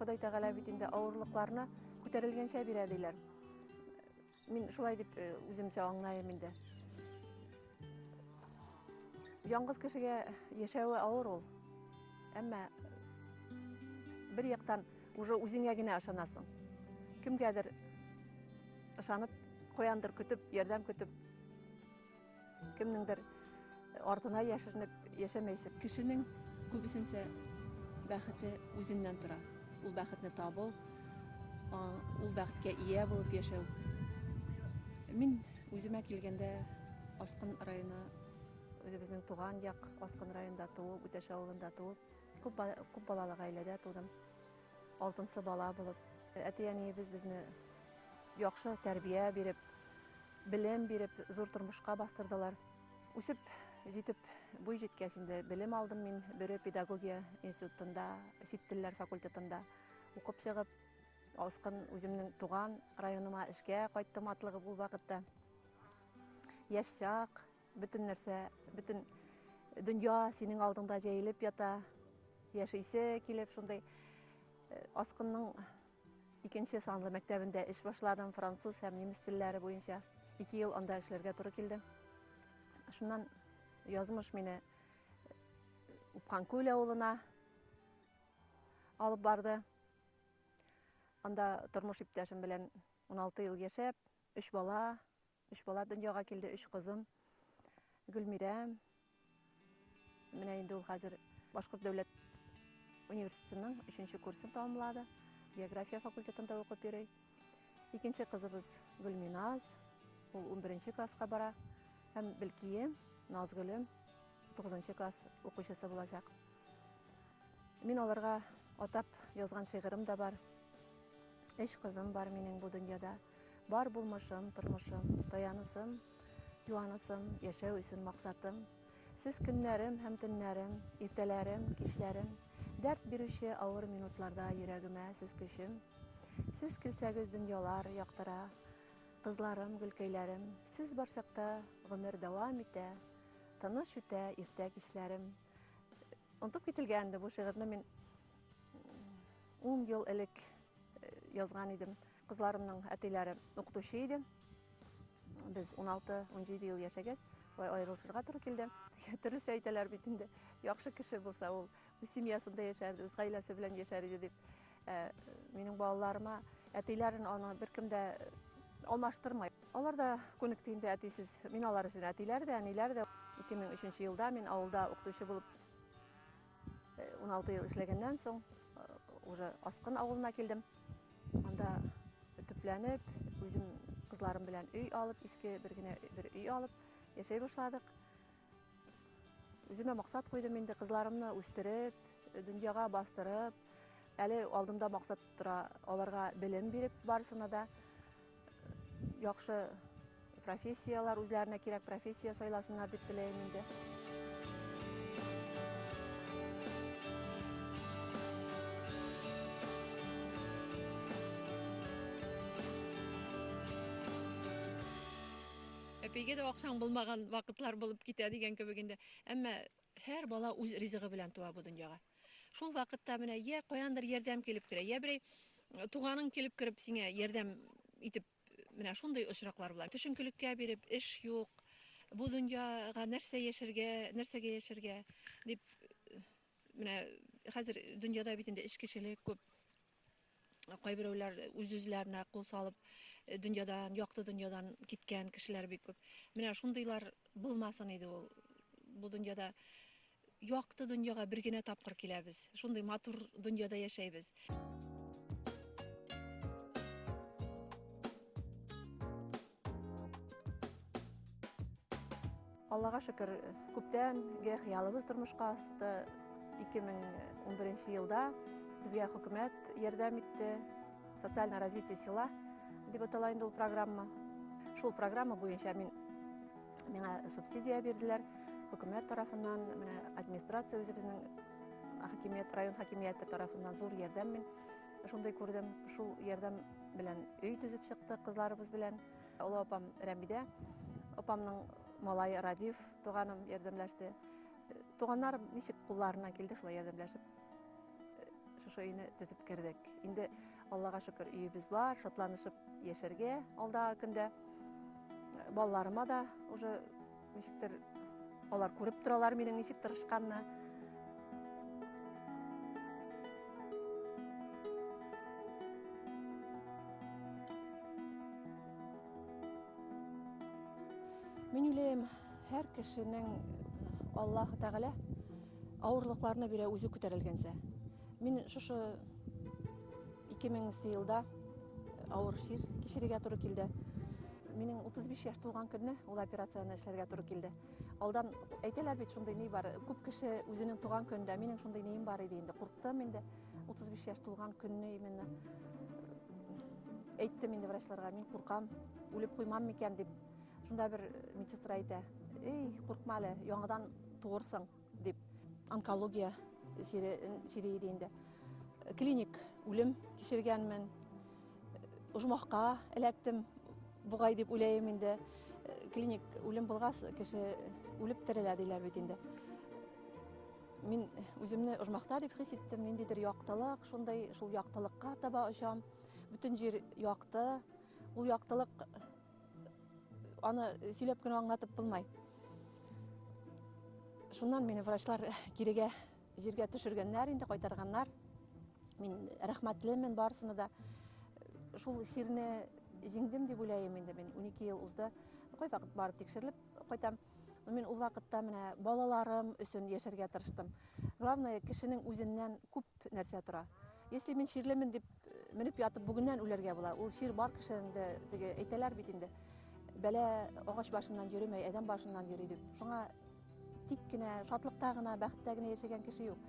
Ходай Тәгалә бит инде авырлыкларны күтәрелгәнчә бирә диләр. Мин шулай дип э, үземчә аңлаем инде. Яңгыз кешегә яшәве авыр ул. Әмма бер яктан уже үзеңә генә ышанасың. Кемгәдер ышанып, каяндыр көтеп, ярдәм көтеп, кемнеңдер артына яшеренеп яшәмәйсең. Кешенең күбесенчә бәхете үзеннән тора. Ул бәхетне табу, ул бәхеткә ия булып яшәү. Мин үземә килгәндә Аскын районы, үзебезнең туган як Аскын районында туып, Үтәш авылында туып, күп, күп балалы гаиләдә тудым. Алтынчы бала булып, әти-әниебез безне яхшы тәрбия биреп, белем биреп, зур тормышка бастырдылар. Үсеп җитеп, буй җиткәч инде белем алдым мин Бөре педагогия институтында, чит телләр факультетында укып чыгып, Аскын үземнең туган районыма эшкә кайттым атлыгып ул вакытта. Яшь чак, бөтен нәрсә, бөтен дөнья синең алдыңда җәелеп ята. Яшисе килеп шундый э, Аскынның Икенче санлы мәктәбендә эш башладым, француз һәм немец телләре буенча. Ике ел анда эшләргә туры килде. Шуннан язмыш мине Упканкүл авылына алып барды. Анда тормыш иптәшем белән 16 ел яшәп, өч бала, Өч бала дөньяга килде, өч кызым. Гөлмирә. Менә инде ул хәзер Башкорт дәүләт университетының өченче курсын тәмамлады. География факультетында укып йөри. Икенче кызыбыз Гөлминаз, ул 11 класска бара. Һәм Белкием, Назгөлем 9 класс укучысы булачак. Мин аларга атап язган шигырем дә бар. Өч кызым бар минем бу дөньяда. Бар булмышым, тормышым, таянысым, юанысым, яшәү өчен максатым. Сез көннәрем һәм төннәрем, иртәләрем, кичләрем, дәрт бирүче авыр минутларда йөрәгемә сез көчем. Сез килсәгез дөньялар яктыра, кызларым, гөлкәйләрем, сез бар чакта гомер дәвам итә, тыныч үтә иртә кичләрем. Онытып кителгән инде бу шигырьне мин 10 ел элек э, язган идем. Кызларымның әтиләре укытучы иде. Без 16-17 ел яшәгәч, шулай аерылышырга туры килде. Төрлечә әйтәләр бит инде. Яхшы кеше булса, ул үз семьясында яшәр, үз гаиләсе белән яшәр иде дип. Ә, минем балаларыма әтиләрен аны беркем дә алмаштырмый. Алар да күнекте инде әтисез. Мин алар өчен әтиләр дә, әниләр дә. 2003 елда мин авылда укытучы булып 16 ел эшләгәннән соң уже Аскын авылына килдем. Анда төпләнеп, үзем кызларым белән өй алып, иске бер генә бер өй алып яшәй башладык. Үземә максат куйдым инде кызларымны үстереп, дөньяга бастырып, әле алдымда максат тора, аларга белем биреп барысына да яхшы профессияләр, үзләренә кирәк профессия сайласыннар дип теләйм инде. Әпәйгә дә акчаң булмаган вакытлар булып китә дигән кебек инде. Әмма һәр бала үз ризыгы белән туа бу дөньяга. Шул вакытта менә я каяндыр ярдәм килеп керә, я берәй туганың килеп кереп сиңа ярдәм итеп менә шундый очраклар була. Төшенкелеккә биреп, эш юк, бу дөньяга нәрсә яшәргә, нәрсәгә яшәргә дип менә хәзер дөньяда бит инде эчкечелек күп. Кайберәүләр үз-үзләренә кул салып э, дөньядан, якты дөньядан киткән кешеләр бик күп. Менә шундыйлар булмасын иде ул. Бу дөньяда якты дөньяга бер генә тапкыр киләбез. Шундый матур дөньяда яшәйбез. Аллага шөкер, күптәнге хыялыбыз тормышка ашты. 2011 елда безгә хөкүмәт ярдәм итте. Социальное развитие села дип атала инде ул программа. Шул программа буенча мин миңа субсидия бирделәр. Хөкүмәт тарафыннан, менә администрация үзебезнең хакимият, район хакимияте тарафыннан зур ярдәм мин шундый күрдем. Шул ярдәм белән өй төзеп чыктык кызларыбыз белән. Олы апам Рәмидә, апамның малае Радиф туганым ярдәмләште. Туганнарым ничек кулларыннан килде, шулай ярдәмләшеп, шушы өйне төзеп кердек. Инде Аллага шөкер, өебез бар, шатланышып яшәргә алдагы көндә. Балаларыма да уже ничектер алар күреп торалар минем ничек тырышканны. Мин уйлыйм, һәр кешенең Аллаһ Тәгалә авырлыкларны бирә үзе күтәрелгәнчә. Мин шушы 2000 елда авыр чир кичерергә туры килде. Минем 35 яшь тулган көнне ул операцияне эшләргә туры килде. Алдан әйтәләр бит, шундый ни бар. Күп кеше үзенең туган көнендә, минем шундый нием бар иде инде. Курктым инде. 35 яшь тулган көнне именно әйттем инде врачларга, мин куркам, үлеп куймам микән дип. Шунда бер медсестра әйтә, эй, куркма әле, яңадан туырсың дип. Онкология чире, чире иде инде. Клиник үлем кичергәнмен. Ожмахка эләктем бугай дип уйлыйм инде. Клиник үлем булгач, кеше үлеп терелә диләр бит инде. Мин үземне ожмахта дип хис иттем, ниндидер яктылык, шундай шул яктылыкка таба очам. Бөтен җир якты. Ул яктылык аны сөйләп кенә аңлатып булмай. Шуннан мине врачлар кирегә җиргә төшергәннәр инде, кайтарганнар. Мин рәхмәтлемен барысына да. Шул чирне җиңдем дип уйлыйм инде мин. 12 ел узды. Кайвакыт барып тикшерелеп кайтам. Но мин ул вакытта менә балаларым өчен яшәргә тырыштым. Главное, кешенең үзеннән күп нәрсә тора. Если мин чирлемен дип менеп ятып бүгеннән үләргә була. Ул чир бар кеше инде, теге әйтәләр бит инде. Бәлә агач башыннан йөремәй, адәм башыннан йөри дип. Шуңа тик кенә, шатлыкта гына, бәхеттә генә яшәгән кеше юк.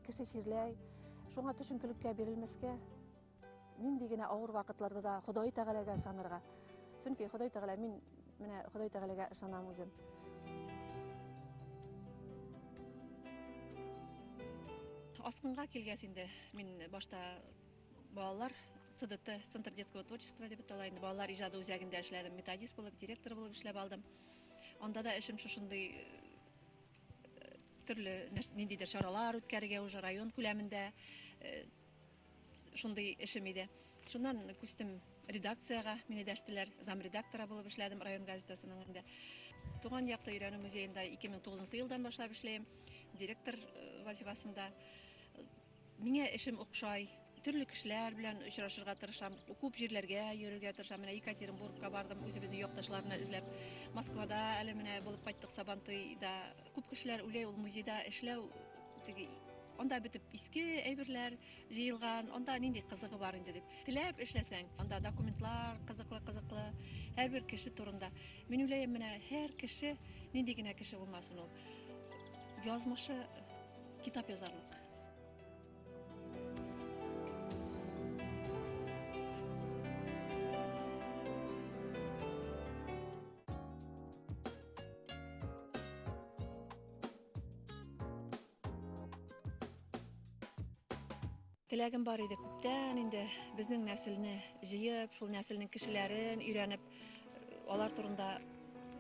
Кеше чирләй. Шуңа төшенкелеккә бирелмәскә, нинди генә авыр вакытларда да Ходай Тәгаләгә ышанырга. Чөнки Ходай Тәгалә, мин менә Ходай Тәгаләгә ышанам үзем. Аскынга килгәч инде мин башта балалар ЦДТ, Центр детского творчества дип атала инде, балалар иҗады үзәгендә эшләдем, методист булып, директор булып эшләп алдым. Анда да эшем шушындый төрле ниндидер чаралар үткәрергә уже район күләмендә шундый эшем иде. Шуннан күчтем редакциягә, мине дәштеләр, замредактора булып эшләдем район газетасының инде. Туган якты өйрәнү музеенда 2009 елдан башлап эшләйм, директор вазифасында. Миңа эшем охшай, төрле кешеләр белән очрашырга тырышам, күп җирләргә йөрергә тырышам. Менә Екатеринбургка бардым, үзебезнең якташларны эзләп. Москвада әле менә булып кайттык Сабантуйда. Күп кешеләр уйлый, ул музейда эшләү теге анда бөтеп иске әйберләр җыелган, анда нинди кызыгы бар инде дип. Теләп эшләсәң, анда документлар кызыклы-кызыклы, һәрбер кеше турында. Мин уйлыйм, менә һәр кеше, нинди генә кеше булмасын ул, язмышы китап язарлык. Теләгем бар иде күптән инде безнең нәселне җыеп, шул нәселнең кешеләрен өйрәнеп, алар турында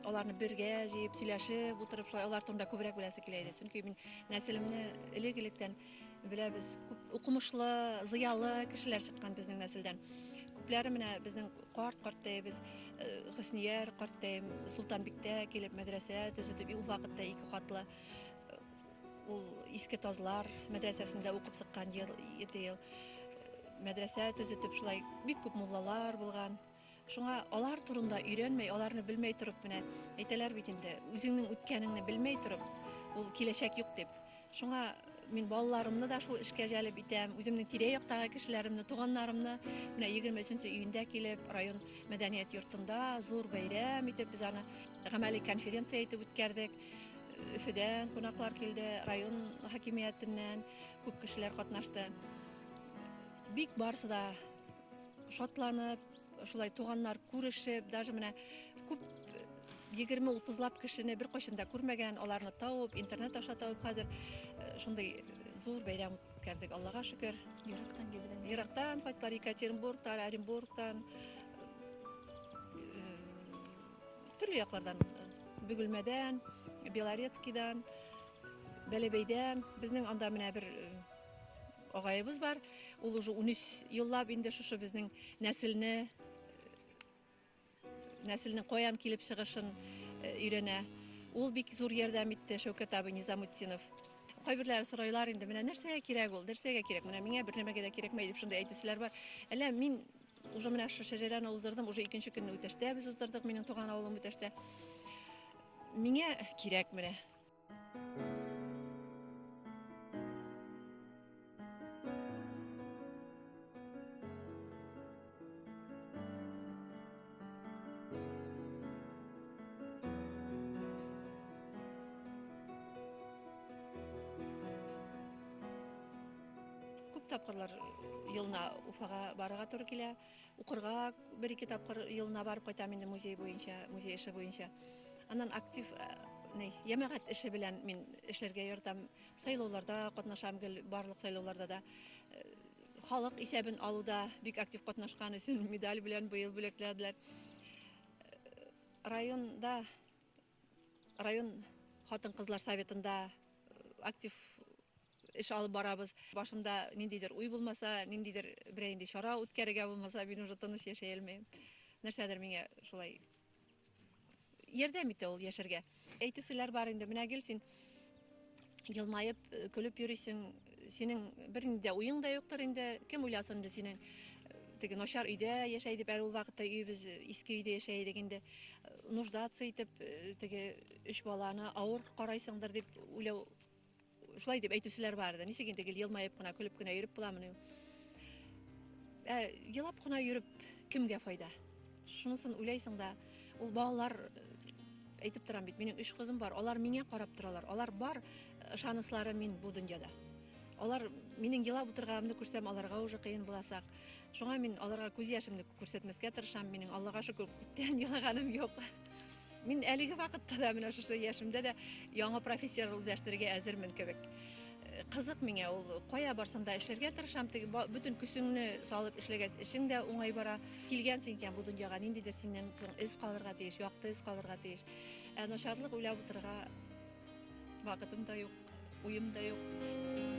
аларны бергә җыеп, сөйләшеп утырып, шулай алар турында күбрәк беләсе килә иде. Чөнки мин нәселемне элек-электән беләбез, күп укымышлы, зыялы кешеләр чыккан безнең нәселдән. Күпләре менә безнең карт карттәебез, Хөснияр карттәем Солтанбиктә килеп мәдрәсә төзетеп, ул вакытта ике катлы ул Иске Тазлар мәдрәсәсендә укып чыккан ел, 7 ел. Мәдрәсә төзетеп, шулай бик күп муллалар булган. Шуңа алар турында өйрәнмәй, аларны белмәй торып менә әйтәләр бит инде, үзеңнең үткәнеңне белмәй торып, ул киләчәк юк дип. Шуңа мин балаларымны да шул эшкә җәлеп итәм, үземнең тирә-яктагы кешеләремне, туганнарымны. Менә 23 июньдә килеп, район мәдәният йортында зур бәйрәм итеп без аны гамәли конференция итеп үткәрдек. Өфөдән кунаклар килде, район хакимиятеннән күп кешеләр катнашты. Бик барысы да шатланып, шулай туганнар күрешеп, даже менә күп 20-30лап кешене бер кайчан да күрмәгән, аларны табып, интернет аша табып хәзер шундый зур бәйрәм үткәрдек, Аллага шөкер. Ерактан килделәр. Ерактан кайттылар, Екатеринбургтан, Оренбургтан, төрле яклардан, Бөгелмәдән, Белорецкийдан, Бәләбәйдән. Безнең анда менә бер агаебыз бар. Ул уже 13 еллап инде шушы безнең нәселне нәселнең каян килеп чыгышын өйрәнә. Ул бик зур ярдәм итте Шәүкәт абый Низамутдинов. Кайберләре сорайлар инде, менә нәрсәгә кирәк ул, нәрсәгә кирәк? Менә миңа бер нәмәгә дә кирәкмәй дип шундый әйтүчеләр бар. Әллә мин уже менә шушы шәҗәрәне уздырдым, уже икенче көнне Үтәштә без уздырдык, минем туган авылым Үтәштә. Миңа кирәк менә. Күп тапкырлар елына Уфага барырга туры килә. Укырга бер-ике тапкыр елына барып кайтам инде музей буенча, музей эше буенча. Аннан актив э, ни, җәмәгать эше белән мин эшләргә яратам. Сайлауларда катнашам гел, барлык сайлауларда да. Э, халык исәбен алуда бик актив катнашкан өчен медаль белән быел бүләкләделәр. Э, районда район хатын-кызлар советында актив эш алып барабыз. Башымда ниндидер уй булмаса, ниндидер берәй инде чара үткәрергә булмаса, мин уже тыныч яшәй алмыйм. Нәрсәдер миңа шулай ярдәм итә ул яшәргә. Әйтүчеләр бар инде, менә гел син елмаеп, э, көлеп йөрисең, синең бернинди дә уең да юктыр инде. Кем уйласын инде синең э, теге начар өйдә яшәй дип, әле ул вакытта өебез э, иске өйдә яшәй идек инде. Нуждаться итеп, теге өч баланы авыр карайсыңдыр дип уйлау шулай дип әйтүчеләр бар иде. Ничек инде гел елмаеп кына, көлеп кенә йөреп буламыни? Ә елап кына йөреп кемгә файда? Шунысын уйлайсың да, ул балалар әйтеп торам бит, минем өч кызым бар, алар миңа карап торалар. Алар бар ышанычлары мин бу дөньяда. Алар минем елап утырганымны күрсәм, аларга уже кыен булачак. Шуңа мин аларга күз яшемне күрсәтмәскә тырышам. Минем Аллага шөкер, күптән елаганым юк. Мин әлеге вакытта да менә шушы яшемдә дә яңа профессияләр үзләштерергә әзермен кебек. Э, кызык миңа ул, кая барсам да эшләргә тырышам, теге бөтен көчеңне салып эшләгәч, эшең дә уңай бара. Килгәнсең икән бу дөньяга, ниндидер синнән соң эз калырга тиеш, якты эз калырга тиеш. Ә начарлык уйлап утырырга вакытым да юк, уем да юк.